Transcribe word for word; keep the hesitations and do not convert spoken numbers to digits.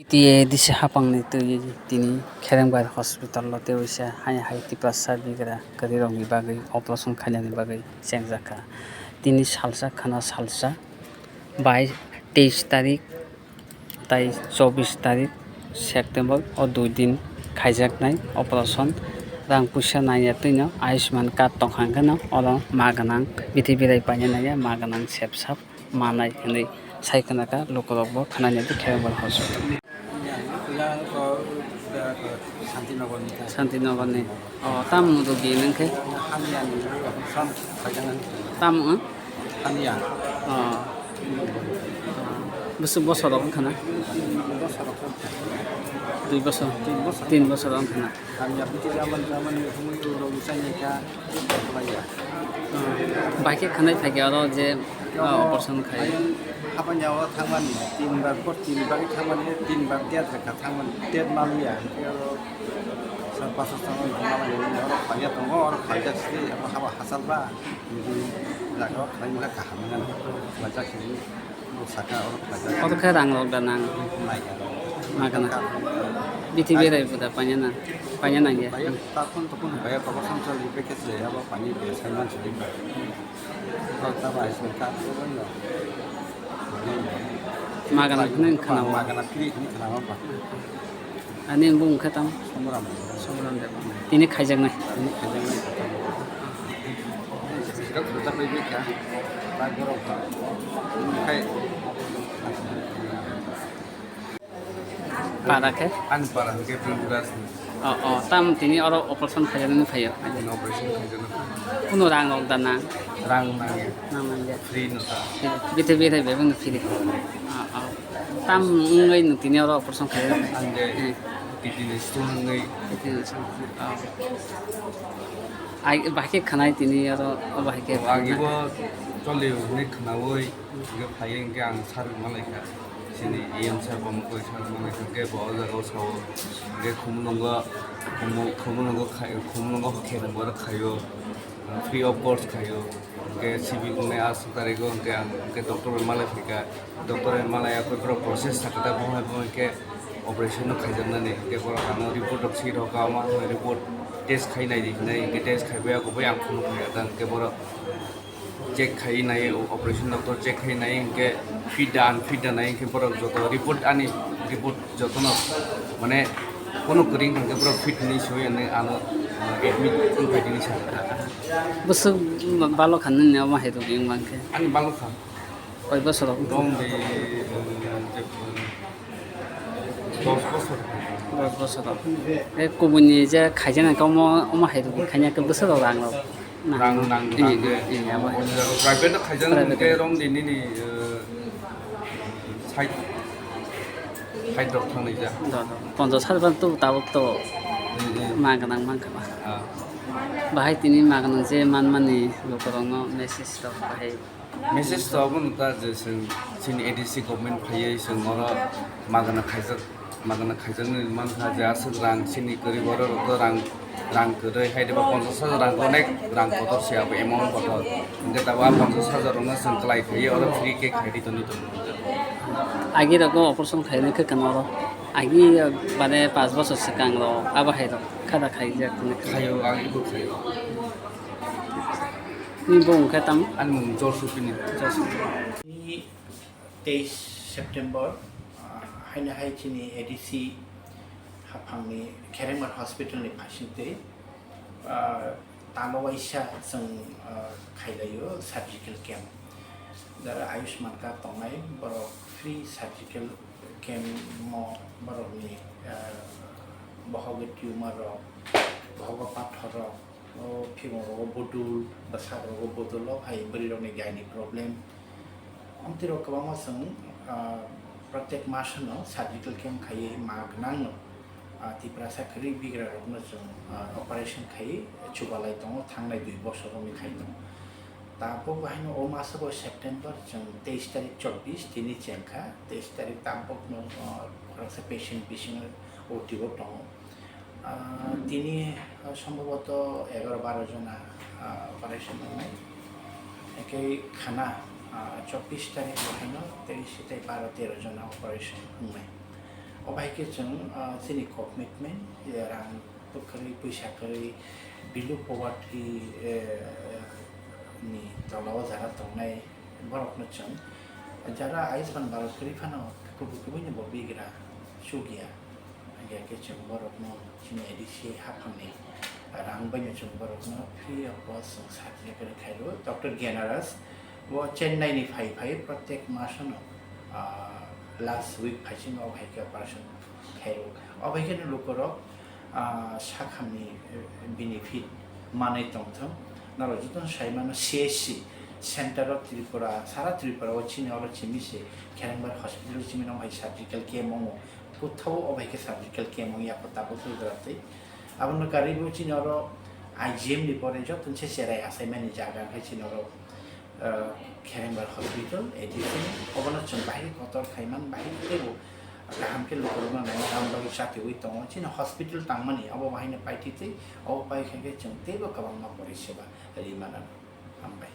T A D C hapangni twi tini Kherengbar hospital o tei waisa hai hai Tiprasa bigra kwrwirokni bagwi operation khainani bagwi chengjakha. Tini salsa khwna salsa bai teis tarik tai chobbish tarik September o dui din khaijaknai operation. Rang puisa nangya twino Ayushman card tongkha hwnkhe no oro ma gwnang bithi birai paina nangya ma gwnang sep sap manai hinwi sai khwna kha lukurokbo khwnani di Kherengbar hospital. Yang ko, ko Santinagar ni. Santinagar ni. O, tamo do di nang khe? Hamya ni, sam khajan. Tamo, eh? Hamya. O. Bwswk bosor rok wngkha na? Bosor rok. Dui bosor? Tin bosor. Tin bosor wngkha na? Hamya, bithi jaman, jaman ni humui ro ro chai kha. Bahai khe khwnai phaikhe oro je, ah, operation khai. Hapanya o thangmani tin bar, por tin bar thangmani, tin bar dia thangmani, ter maliya. Sar paso thangmani, oro khaiya tongo, oro khaijak sidi, abo haba hachal ba. Jaga o khlai mokha kaham nang, khlaijak sidi. Saka oro khlaijak. Kotor khe rang rok da nang? Nai ka. Ma kana. Bithi berai buda paina nang. Paina nang ya. Bai, ta phone to phone bai, ta phone chali bai khe se, abo pani be sai man chali bai. Ta ta bai se ka ko bai no. Ma kana phone khana wa. Ma kana phiri ni khana wa ba. Ani bung khe tam? Somoram. Somoram Debbarma. Tini khaijaknai? Tini khaijaknai. Sika khaijaknai bikha. Bai borok khai. Para khe? Ani para hwnkhe Prabhu Das ni. O, o, tam tini oro operation khaijaknai phaio? Ani operation khaijaknai. Kuno rang rok da nang? Rang nangya. Nang nangya. Free no ta. Free. Bete bete bebak no free. O, o. Tam wngwi no tini oro operation khaijak. Ang de Hmm. kidney stone wngwi. Kidney stone. Oh. Ai, bahai khe khwnai tini oro, o bahai khe Ang khwnai. Ibo choli hwnwi khwnaui, hwnkhe phaiwi hwnkhe ang sir wngma laikha. Chini E M sir bo mokol sir wngma laikha, hwnkhe bo o jaga o sao, hwnkhe Khumulwngo, Khumu-, Khumulwngo khai-, Khumulwngo khe bo khaio, free of cost khaio. Hwnkhe sibik wngnai aswk tarigo hwnkhe ang hwnkhe doctor bai malai phaikha. Doctor bai malai yakwi borok process sakha ta, bo hai bo hai khe operation no khaijaknani. Hwnkhe borok ano report rok si rokha, omo hai report test khai nai di hinwi, hwnkhe test khaibai yakho bai ang phone khaikha ta, hwnkhe borok check khai nai, operation doctor check khai nai, hwnkhe fit da unfit da nai, hwnkhe borok joto report ani report jotono mane kono kwrwi wngkha hwnkhe borok fit hinwi soi ano admit wngphai di hinwi sakha. Bwswk balokha nini omo hai rwgwi wngma khe? Ani balokha. Koi bosor rok? Bong di, um, je, um, dos bosor. Dos bosor rok. E kubuni je khaijana khe omo, omo hai rwgwi khaina khe bwswk rok rang rok? Rang nang, eh, rang eh, eh, abo. Private o khaijana private hwnkhe rong di nini, uh, side, side rok thangni ja. Do, do. Ponchash hajar to tabuk to. Hmm, hmm. Ma gwnang mankha ba. Ah. Bahai tini ma gwnang je manmani lukurokno message rok bahai. Message to abono ta je chwng chini A D C government phaiwi chwng oro magana khaijak, magana khaijaknai mankha je aswk rang chini kwrwi borok rok to rang, rang kwrwi hai de ba ponchash hajar rang onek rang kotor se abo amount kotor. Hwnkhe tabuk a ponchash hajar rokno chwng kwlai khaiwi oro free khe khaidi tongwi tongo. Agi rogo operation khainai khe kwna oro agi mane panch bochor swkang rok abo hai rok khada khaijak hinwi khe. Khaio agi bo khaio. Ni bo wngkha tamo? Ani mung Josu Pini. Josu. Ni teis September, ah, haino hai chini A D C haphangni Kherengbar Hospital ni phaisingtwi, ah, tamo waisa chwng, ah, khailaio surgical camp. Jara Ayushman card tongnai borok free surgical camp mo borokni, ah, bohogo tumor rok, bohogo pathor rok, o phimorogo bodol, bwsarokgo bodol, o hai bwrwirokni gaini problem. Amtwirok kwbangma chwng, ah, protek masano surgical camp khaiwi ma gwnangno, ah, Tiprasa kwrwi bigrarokno chwng, ah, operation khaiwi chubalai tongo, thangnai dui bosorokni khai tongo. Tabuk haino o masobo September chwng teis tarik chobbish tini chengkha, teis tarik tabukno, ah, khoroksa patient bisingo O T o tongo. Ah, tini, ah, sombhoboto egaroh baro jona, ah, operation wngnai. Ekhe khana, ah, chobbish tarik bo haino teis tei baro tero jona operation wngnai. Obo hai khe chwng, ah, chini commitment, eh, rang kwrwi, pwisa kwrwi, below poverty, eh, ni tola o jara tongnai borokno chwng jara Ayushman Bharat kwrwi phano kubui kubui ni bo bigra chukya. Hingkhe khe chwng borokno chini A D C haphangni rang baino chwng borokno free of cost chwng surgery khairw. Doctor Gyanaraj bo Chennai ni phai phai prottek masano, ah, last week phaisingo hai khe operation khairw. Obo hai kheno lukurok, ah, sakhamni, eh, benefit manwi tongthwng. Norok jotono sai mano C H C center o Tripura, sara Tripura o chini oro chimi se Kherengbar hospital chimi no hai surgical camp wngo. Puthau o bai khe surgical camp wngya kho tabuk Gujarat tei. Abono karwi bo chini oro I G M ni pore joto se cherai achaimani jaga khe chini oro, ah, Kherengbar hospital, A D C, obono chwng bahai kotor khaiman, bahai teibo kaham khe lukurokno naina bagwi chatiwi tongo. Chini hospital tangmani obo bahaino paitwi tei obo pai khe chwng teibo kwbangma pore seba rwi mano. Hambai.